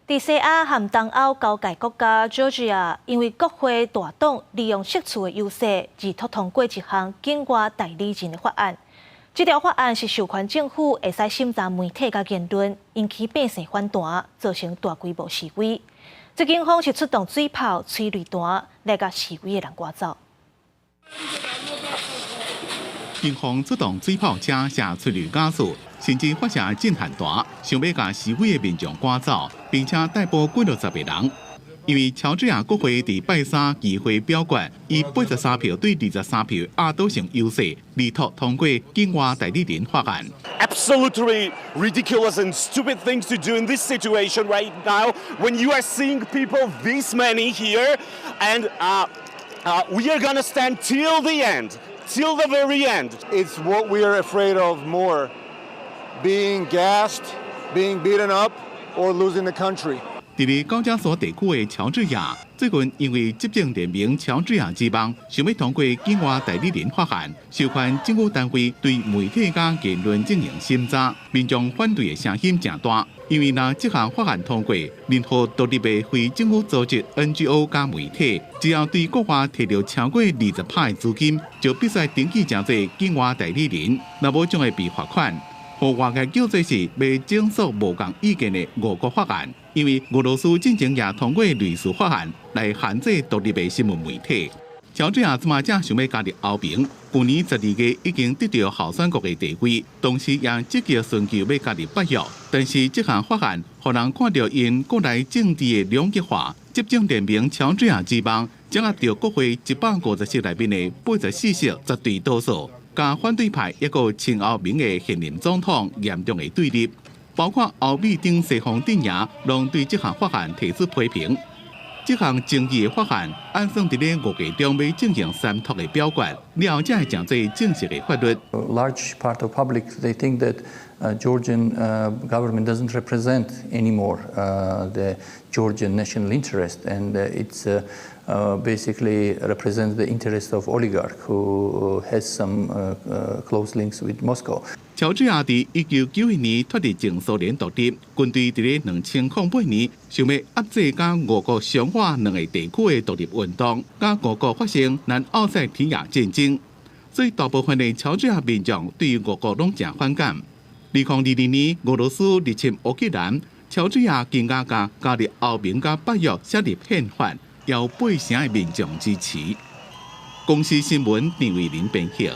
佇西亞和東歐交界國家喬治亞，因為國會大黨利用席次的優勢，而拖通過一項境外代理人的法案。這條法案是授權政府會使審查媒體佮言論，引起百姓反彈，造成大規模示威。這警方是出動水炮、催淚彈來共示威的人趕走。警方出動水炮車射催淚瓦斯，甚至發射震撼彈，想欲共示威的民眾趕走，並且逮捕幾落十個人。因為喬治亞國會佇拜三議會表決，以83票對23票壓倒性優勢，力拓通過境外代理人法案。 Absolutely ridiculous and stupid things to do in this situation right now when you are seeing people this many here, and we are gonna stand till the end, till the very end. It's what we are afraid of more: being gassed, being beaten up, or losing the country. 佇咧高加索地區的喬治亞，最近因為執政聯盟喬治亞之夢想欲通過境外代理人法案，授權政府單位對媒體佮言論進行審查，民眾反對的聲音誠大。因為若這項法案通過，任何獨立的非政府組織 NGO 佮媒體，只要對國外提著超過20趴的資金，就必須登記成做境外代理人，若無將會被罰款。予外界叫做是欲整肅無仝意見的俄國法案，因為俄羅斯進前也通過類似法案來限制獨立的新聞媒體。喬治亞這馬正想欲加入歐盟，舊年12月已經得著候選國的地位，同時也積極尋求欲加入北約。但是這項法案，予人看著𪜶國內政治的兩極化，執政聯盟喬治亞之夢掌握著國會150席內面的84席絕對多數。佮反對派一個親歐盟的現任總統嚴重的對立，包括歐美等西方陣營，攏對這項法案提出批評。這項爭議的法案，按算佇咧5月中欲進行三讀的表決，了後才會成做正式的法律。 Large part of public, they think that Georgian government doesn't represent anymore the Georgian national interest, and it's basically represents the interest of oligarch who has some close links with Moscow. 喬治亞佇1991年脫離前蘇聯獨立，軍隊佇咧2008年想欲壓制佮俄國相倚兩个地區的獨立運動，佮俄國發生南奧塞梯亞戰爭，所以大部分的喬治亞民眾對俄國攏誠反感。2022年，俄羅斯入侵烏克蘭，喬治亞更加共加入歐盟佮北約寫入憲法，有八成的民眾支持。公視新聞陳慧琳編譯。